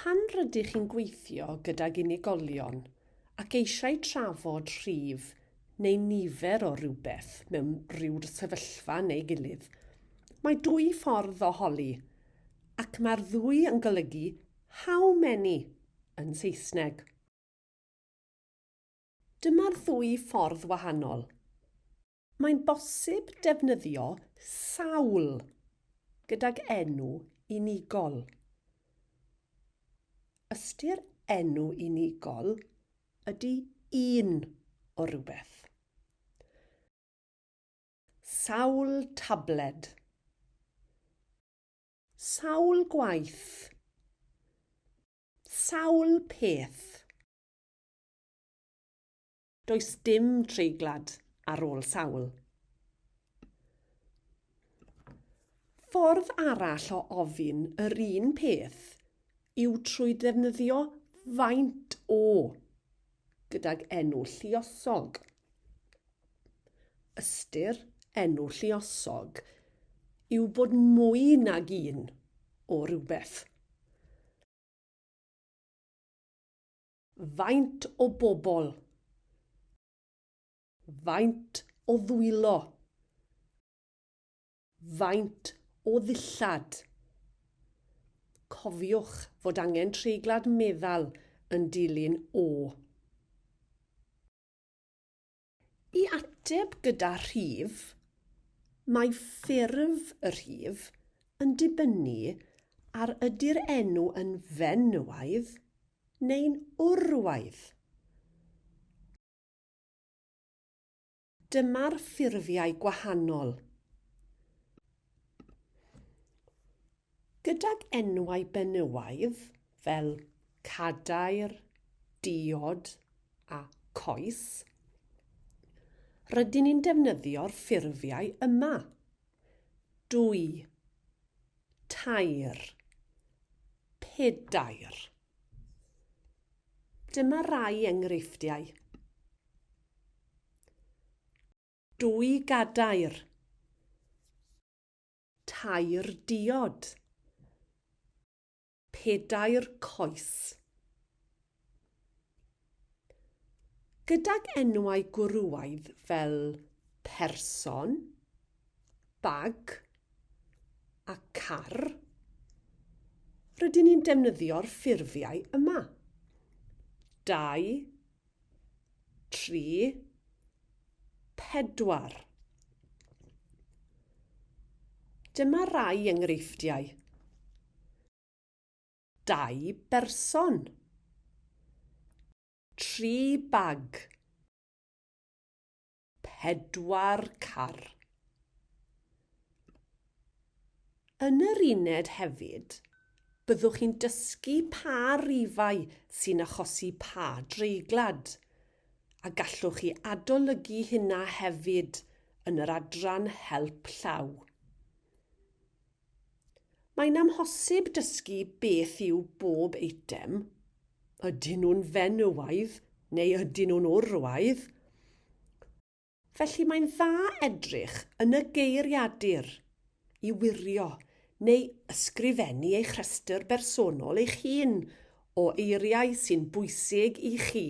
Pan rydych chi'n gweithio gydag unigolion ac eisiau trafod rhif neu nifer o rywbeth mewn rhyw sefyllfa neu gilydd, mae dwy ffordd o holi, ac mae'r ddwy yn golygu 'how many' yn Saesneg. Dyma'r ddwy ffordd wahanol. Mae'n bosib defnyddio sawl gydag enw unigol. Ystyr enw unigol ydy un o rywbeth. Sawl tabled. Sawl gwaith. Sawl peth. Does dim treiglad ar ôl sawl. Ffordd arall o ofyn yr un peth yw trwy ddefnyddio faint o gydag enw lluosog. Ystyr enw lluosog yw bod mwy nag un o rywbeth. Faint o bobl? Faint o ddwylo? Faint o ddillad? Cofiwch fod angen treiglad meddal yn dilyn o. I ateb gyda rhif, mae ffurf y rhif yn dibynnu ar ydy'r enw yn fenywaidd neu'n wrywaidd. Dyma'r ffurfiau gwahanol. Gydag enwau benywaidd fel cadair, diod a coes, rydyn ni'n defnyddio'r ffurfiau yma. Dwy, tair, pedair. Dyma rai enghreifftiau. Dwy gadair. Tair diod. Pedair coes. Gydag enwau gwrywaidd fel person, bag a car, rydyn ni'n defnyddio'r ffurfiau yma. Dau, tri, pedwar. Dyma rai enghreifftiau. Dau berson. Tri bag. Pedwar car. Yn yr uned hefyd, byddwch chi'n dysgu pa rifau sy'n achosi pa dreiglad, a gallwch chi adolygu hynna hefyd yn yr adran Help Llaw. Mae'n amhosib dysgu beth yw bob eitem, ydyn nhw'n fenywaidd neu ydyn nhw'n wrywaidd? Felly mae'n dda edrych yn y geiriadur i wirio neu ysgrifennu eich rhestr bersonol eich hun o eiriau sy'n bwysig i chi.